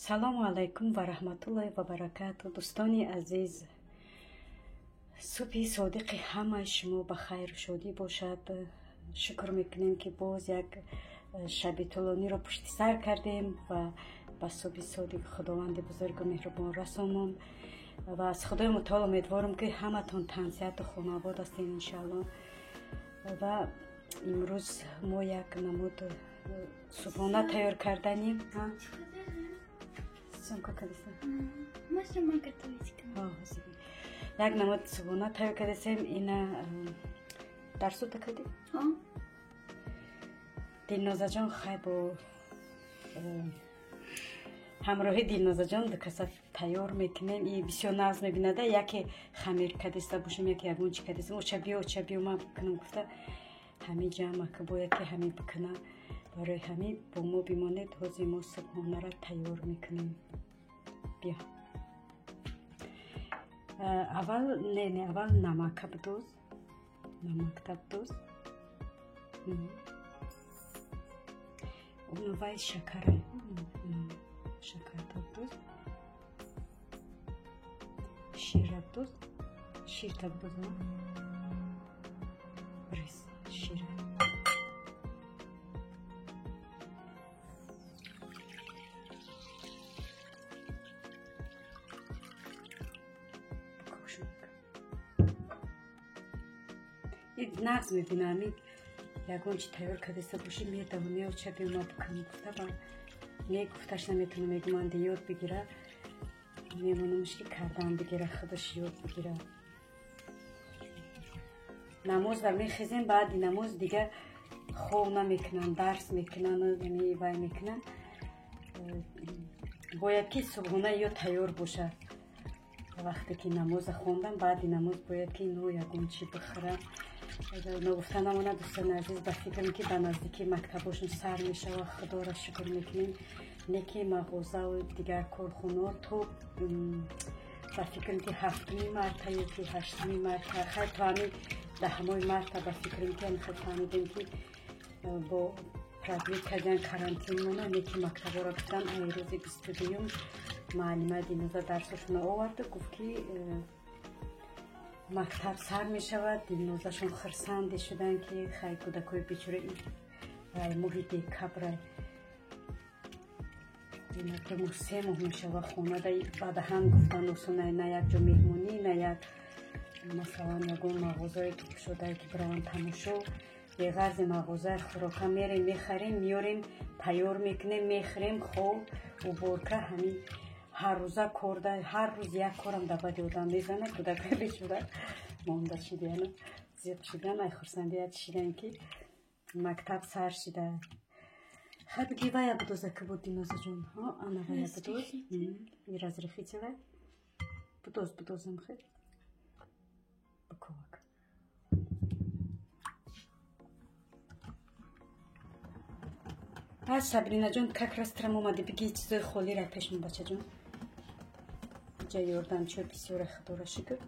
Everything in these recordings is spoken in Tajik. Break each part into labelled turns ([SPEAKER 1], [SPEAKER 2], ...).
[SPEAKER 1] Салому алайкум ва раҳматуллоҳи ва баракату. Дӯстони азиз, субҳи содиқи ҳамаи шумо ба хайру шодӣ бошад. Шукр мекунем, ки боз як шаби тӯлониро пушти сар кардем ва ба субҳи содиқи Худованди бузургу меҳрубон расонанд. Ва аз Худои мутаол умедворам, ки ҳаматон тансиҳату хонобод ҳастем, иншаалло. Ва имрӯз мо як намуд субҳона тайёр карданем. Сумка кадиса?
[SPEAKER 2] Можем готовить.
[SPEAKER 1] Як намуд субҳона тайёр кардасем. Ина дарсута кадӣ? Дилнозаҷон, хай, бо ҳамроҳи Дилнозаҷон дукаса тайёр мекунем. И бисёр нағз мебинада, яке хамир кадиста бошем, яке ягон чи кадистем. Оча биё, оча биё, ман бикунам гуфта, ҳамин ҷамъака бояд ки ҳамин бикуна. Барои ҳамин бо мо бимонед. Ҳозир мо субҳонара тайёр мекунем. Биё, аввал, не, не, аввал намака бидоз, намакта бидоз. Вай шакара, шакарта бидоз, шира бидоз, ширта бидоз, рис, шира. Нағз мебинам, ягон чи тайёр кардеста бошӣ, медавам, меоча биё, ма бикунам гуфта, ба не гуфташ наметавонам. Мегуманди ёд бигира, мемонамш ки кардан бигира, худаш ёд бигира. Намозда мехезем, баъди намоз дига хов намекунанд, дарс мекунанд, яъне вай мекунанд. Бояд ки субҳона ё тайёр бошад. Вақте ки намоза хондам, баъди намоз бояд ки ино ягон чи бихӯранд. Ногуфта намонад, дӯстони азиз, ба фикрам, ки ба наздикии мактабошон сар мешавад. Худоро шукр мекунем, не ки мағозаву дигар корхонаҳо то, ба фикрам, ки 7 марта ё ки 8 марта, хайр, то ҳамин 10 марта, ба фикрам, ки ҳамихел фаҳмидем, ки бо продлить кардан карантин мона. Не ки мактабҳоро гуфтан, ай рӯзи 22-юм муаллима Диноза дарсошонро оварду, гуфт, ки мактаб сар мешавад. Дилнозашон хирсанде шуданд, ки хай, кӯдакҳои бечора моҳи декабра, 2 моҳ, 3 моҳ мешава, хонада бадаҳан гуфтан осона, на як ҷо меҳмонӣ, на як, масалан, ягон мағозае ки кушодае, ки бираванд тамошо. Беғарзи мағозаи хӯрока мерем, мехарем, меёрем, тайёр мекунем, мехӯрем, хоб, уборка, ҳамин ҳаррӯза корда. Ҳар рӯз як корам дар бади одам мезанад. Кӯдакҳои бечора монда шидияну зиқ шидан, ай хурсандият шидан, ки мактаб сар шида. Хай, биги, вая бидоза, ки буд, Динозаҷон, ана вая бидоз и разрыхлителя бидоз, бидозам, хел бикувак. Сабринаҷон, как раз трам омадӣ, биги чизои холира пешмо, бачаҷон, ҷа ёрдамчиё бисёре, худоро шукр.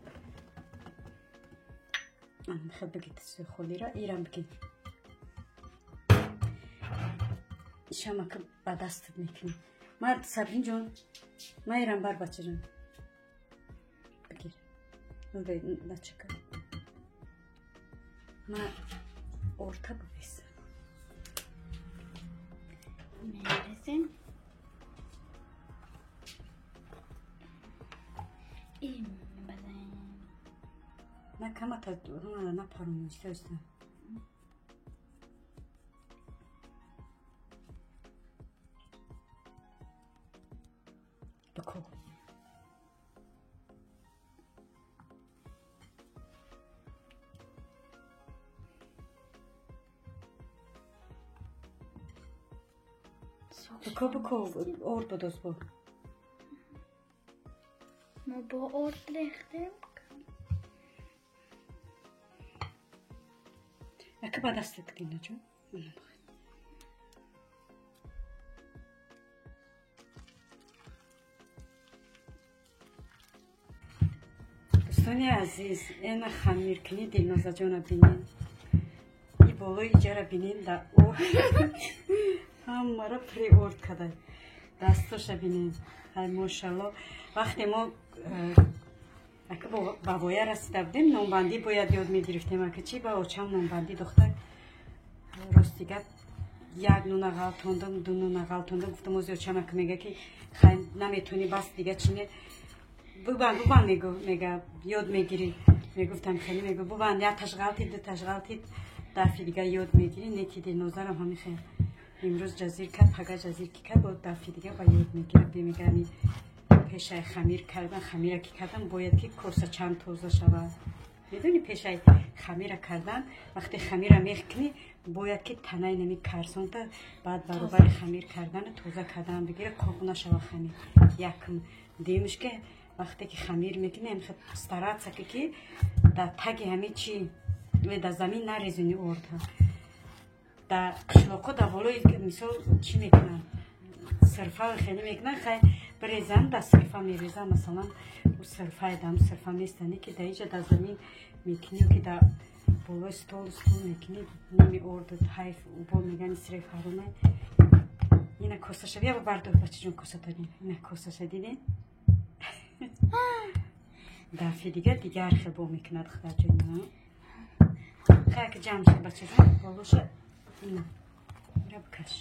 [SPEAKER 1] Хел биги чизои холира, ирам биги, ишамака ба дастат мекунӣ. Ма, Сабринҷон, ма ирам бар, бачаҷон, бигир, начака, ма орта бубес.
[SPEAKER 2] Мерезем. И мебазем.
[SPEAKER 1] На, камата напарони, иста, иста. Бако. Бако, бако, орд бидоз бо.
[SPEAKER 2] Мо бо орд рехтем.
[SPEAKER 1] Ака, ба дастат Динаҷон. Дӯстони азиз, эна хамиркунӣ Дилнозаҷона бинед, и болои иҷара бинед, да ҳамаро приорд када. Дастоша бинед. Ҳай, мошалло. Вақте мо ака ба воя расида будем, нонбандӣ бояд ёд мегирифтем. Ака чӣ ба очам нонбандӣ духтар. Рости гап, як нуна ғалтондам, ду нуна ғалтондам. Гуфтам, ози очам ака мега ки хай наметони, бас дига чи не. Бубанд, бубанд мега, ёд мегирӣ. Мегуфтам хеле мегу бубанд, як таш ғалтид, ду таш ғалтид, дафъи дига ёд мегирӣ. Не ки Дилнозарам ҳамин хел имрӯз ҷазир кард, пага ҷазир ки кард, бо дафъи дига ба ёд мегирад. Мегӯяд, пешаи хамир кардан, хамира ки кардан, бояд ки коса чанд тоза шавад. Медони, пешаи хамира кардан, вақте хамира мехкунӣ, бояд ки танаи нами карсонта баъд баробари хамир кардана тоза кардан бигира, қоқ нашава хамир. Якм демш ки вақте ки хамир мекунӣ, ҳамихел стараться ки дар таги ҳами чи дар замин нарезони орда. Дар қишлоқҳо дар болои мисол чӣ мекунанд? Сирфа хеле мекунанд, хай бирезан, дар сирфа мерезан, масалан, ӯ сирфаи дам сирфа местане ки дар инҷа дар замин мекунӣ ки дар болои стол мекунӣ, ними орду ҳайф бо мегани сирф ҳаромай. Ина косаша бия бардор, бачаҷон, косата ина косаша дидем. Дафъи дигар дигар хел бо мекунад духтарҷон. Хай ки ҷамъ шуд, бачаҷон, болоша ина ира бикаш.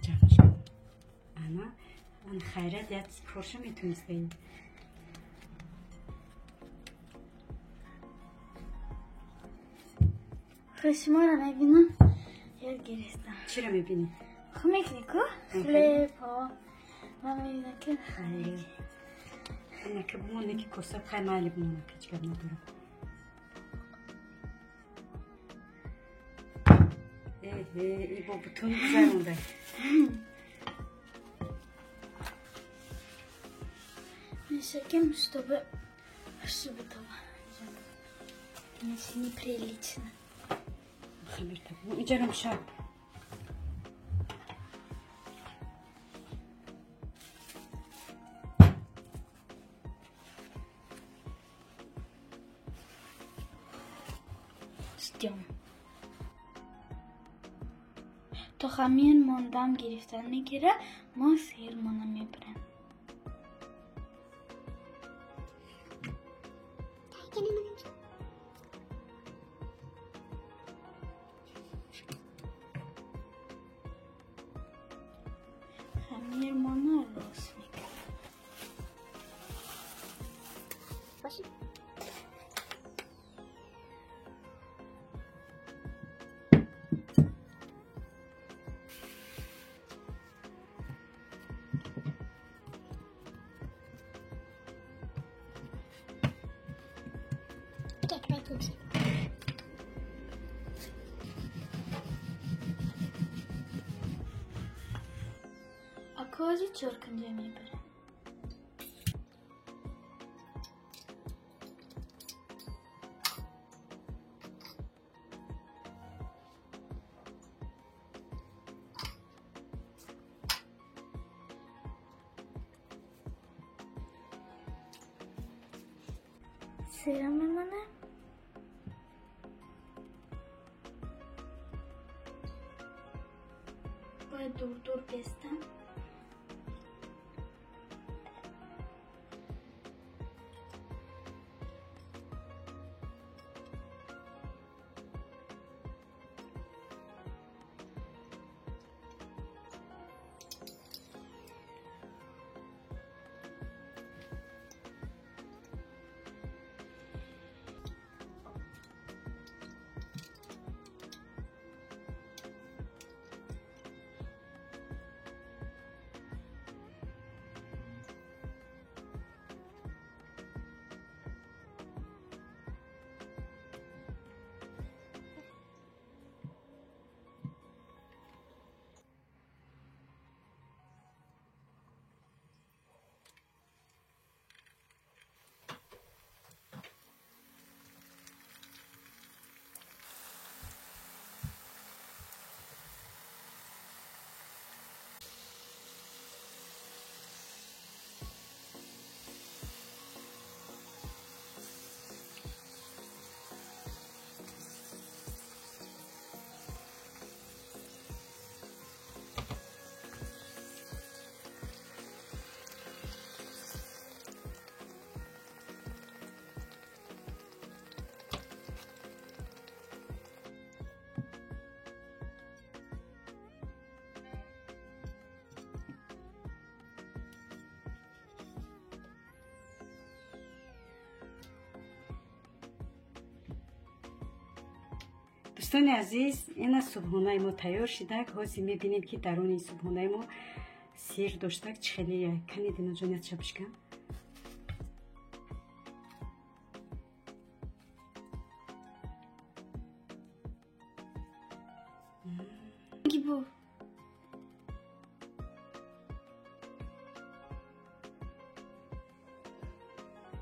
[SPEAKER 1] Ҷамъ шуд. Ана, ан хайрат як корша метонистаи.
[SPEAKER 2] Шуморо мебинам, ёд гирифтам.
[SPEAKER 1] Чиро мебинӣ?
[SPEAKER 2] Хуб мекунӣ ку? Хлеб, ҳо. Ман мебинам ки
[SPEAKER 1] Ина ки бимоне ки коса хай майли бимона, ки ҳеҷ гап надорам. Эҳе, и бо бутун гузаронда.
[SPEAKER 2] Мешаким, чтобы това. Иначе неприлично.
[SPEAKER 1] Хамирта. Иҷарам шаб.
[SPEAKER 2] Ждем. То хамир мондам гирифтан мегира, мо сирмона мебарем. Хамирмона рост мекунем. Акози чорканҷа мебарем. Сира мемонем. Бояд дур-дур бестам.
[SPEAKER 1] Дӯстони азиз, ина субҳонаи мо тайёр шидак. Ҳозир мебинем, ки даруни субҳонаи мо сир доштак чӣ хеле. Кани, Диноҷон, як чапишкан.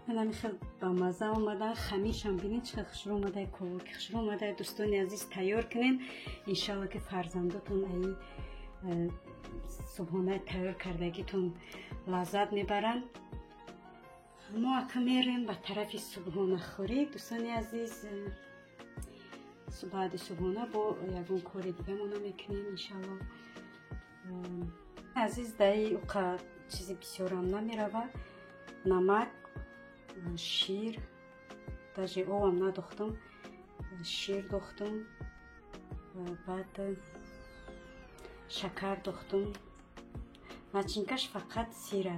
[SPEAKER 1] Ҳанами хел ба маза омада, хамиршам бинед, чӣ хел хушрӯ омада, ковоки хушрӯ омада. Дӯстони азиз, тайёр кунен, иншалло, ки фарзандотон аи субҳонаи тайёр кардагитон лаззат мебаранд. Мо ака мерем ба тарафи субҳонахӯрӣ, дӯстони азиз. Баъди субҳона бо ягон кори дигамона мекунем, иншалло. Азиз, даи уқа чизи бисёрам намерава: намак, шир, даже овам надохтам, шир дохтам, баъд шакар дохтам. Начинкаш фақат сира.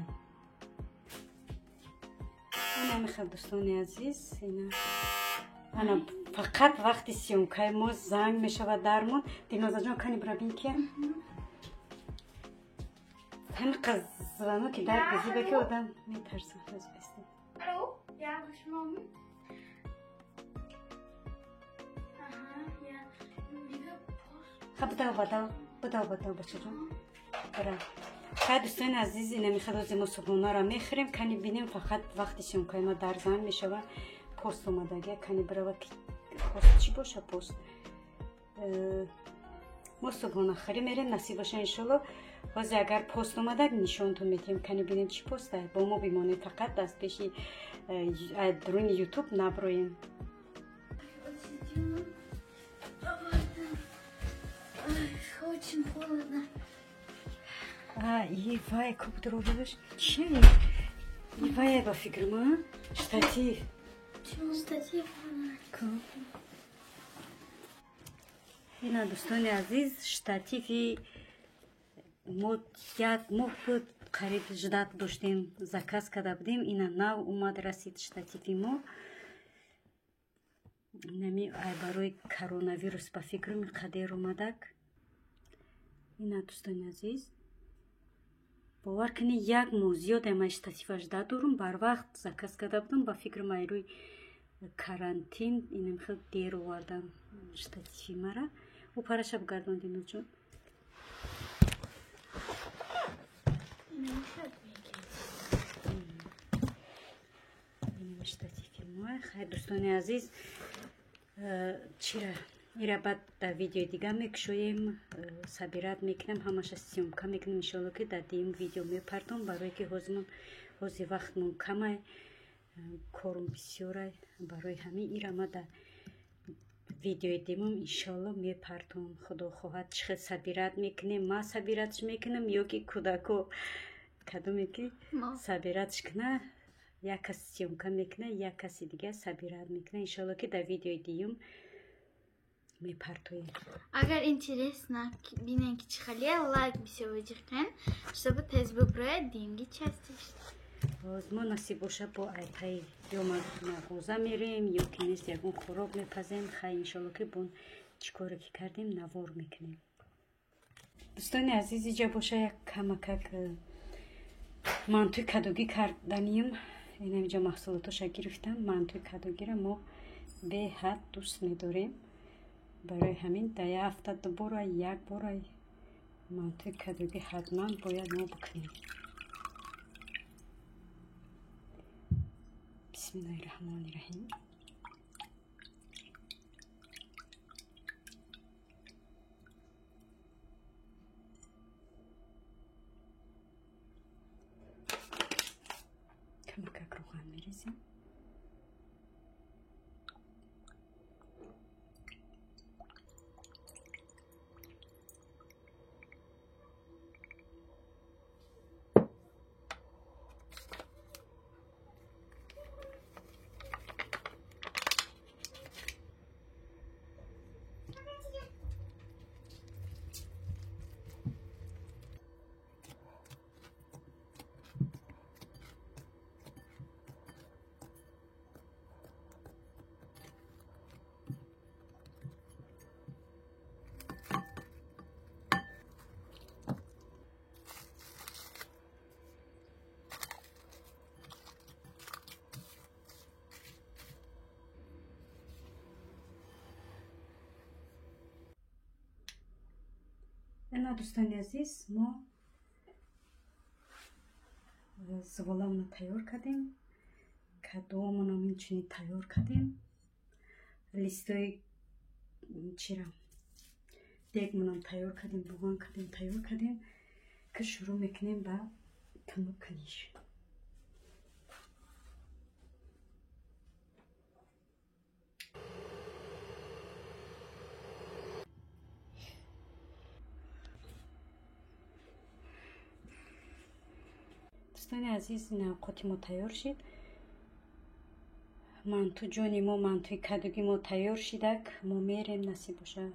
[SPEAKER 1] Ина мехел, дӯстони азиз, ина ана фақат вақти съёмкаи мо занг мешавад дармон. Дилнозаҷон, кани бирабин, кия ҳамиқа звонок ки дар газиба, ки одам метарса.
[SPEAKER 2] Hallo? Ja, guten Morgen. Aha, ja. Liebe Post.
[SPEAKER 1] Ха, бидав, бадав, бидав, бадав, бачаҷон, бира. Хай, дӯстони азиз, ина мехел ози мо субҳонаро мехӯрем. Кани бинем, фақат вақти съёмкаи ма дар занг мешава. Пост омадагия, кани бирава, пост чӣ боша, пост. Мо субҳонахӯрӣ мерем, насиб боша, иншолло. Ҳозир агар пост омада, нишонтон метиҳем. Кани бинем, чӣ поста. Бо мо бимонед, фақат аз пеши дуруни Ютуб наброем.
[SPEAKER 2] Вот сидим. Очень холодно.
[SPEAKER 1] И вай, куб дроваш чи и вай, ба фикрама, штатив.
[SPEAKER 2] Почему штатив?
[SPEAKER 1] Ина, дӯстони азиз, штативи мо як моҳ буд қариб ждать доштем, заказ карда будем. Ина нав омад, расид штативи мо. Инами ай барои коронавирус, ба фикрам, қадер омадак. Ина, дӯстони азиз, бовар кунед, як моҳ зиёд ман штатива ждать дорум. Барвақт заказ карда будам, ба фикрам, ай рӯи карантин инам хел дер овардан штативи мара. Ӯ параша бигардон, Диноҷон.
[SPEAKER 2] Намешад.
[SPEAKER 1] Инам штативи мо. Хайр, дӯстони азиз, чира ира баъд дар видеои дига мекушоем, собирать мекунам, ҳамаша съёмка мекунам, иншоалло, ки дар дуюм видео мепартом, барое ки ҳозимон ҳозир вақтмон камай, корум бисёрай. Барои ҳамин ира ма дар видеои дуюмам, иншоалло, мепартом. Худо хоҳад, чӣ хел собирать мекунем, ма собиратьш мекунам ё ки кӯдако, кадоме ки собиратьш куна. Як кас съёмка мекуна, як каси дига собирать мекуна. Иншоалло, ки дар видеои дуюм мепартоем.
[SPEAKER 2] Агар интересно бинен, ки чӣ хеле, лайк бисёр ҷиқен, чтобы тез буброяд динги частиш.
[SPEAKER 1] Боз мо, насиб боша, бо айпаи ё мағоза мерем, ё ки нест, ягон хӯрок мепазем. Хай, иншоалло, ки бон чӣ коре ки кардем, навор мекунем. Дӯстони азиз, иҷа боша як камакак мантуи кадогӣ карданием. Инам иҷа маҳсулотоша гирифтам. Мантуи кадогиро мо беҳад дӯст медорем, барои ҳамин дар як ҳафта дубора, як бора мантуи кадогӣ ҳатман бояд мо бикунем. Бисмиллаҳи раҳмони раҳим. Камакак рӯған мерезем. Ина, дӯстони азиз, мо зуволамона тайёр кардем, кадуомонам инчунин тайёр кардем, листои чира дегмонам тайёр кардем, руған кардем, тайёр кардем, ки шурӯъ мекунем ба тунуккуниш. Дӯстони азиз, ин авқоти мо тайёр шид. Манту ҷони мо, мантуи кадуги мо тайёр шидак. Мо мерем, насиб боша,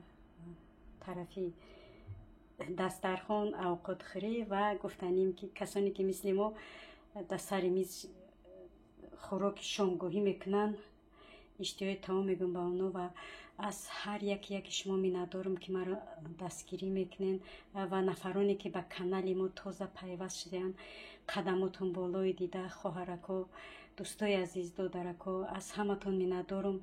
[SPEAKER 1] тарафи дастархон авқотхӯрӣ ва гуфтанем, ки касоне ки мисли мо дар сари миз хӯроки шомгоҳӣ мекунанд, иштиҳои таом мегӯям ба онҳо ва аз ҳар яке яки шумо миннатдорам, ки маро дастгирӣ мекунед ва нафароне ки ба канали мо тоза пайваст шудаанд, қадамотон болои дида, хоҳарако, дӯстои азиз, додарако, аз ҳаматон миннатдорам.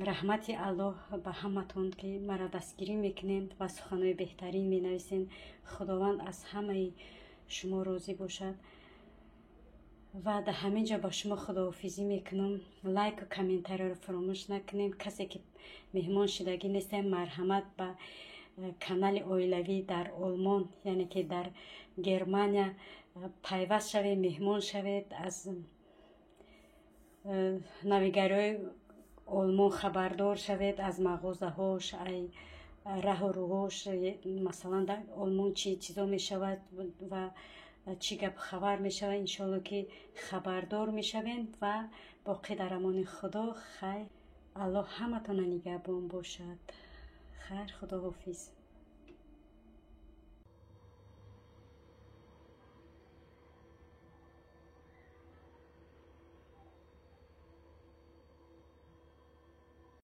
[SPEAKER 1] Раҳмати Аллоҳ ба ҳаматон, ки маро дастгирӣ мекунед ва суханҳои беҳтарин менависед. Худованд аз ҳамаи шумо розӣ бошад. Ва дар ҳамин ҷо ба шумо худоҳофизӣ мекунам. Лайку комментарияро фаромӯш накунед. Касе ки меҳмон шудагӣ нестем, марҳамат, ба канали оилавӣ дар Олмон, яъне ки дар Германия пайваст шавед, меҳмон шавед, аз навигариҳои Олмон хабардор шавед, аз мағозаҳош, ай раҳу рӯҳош, масалан, дар Олмон чӣ чизо мешавад ва чӣ гап хабар мешавад, иншоалло ки хабардор мешавем. Ва боқӣ дар амони Худо. Хайр, Аллоҳ ҳаматона нигаҳбон бошад. Хайр, худоҳофиз.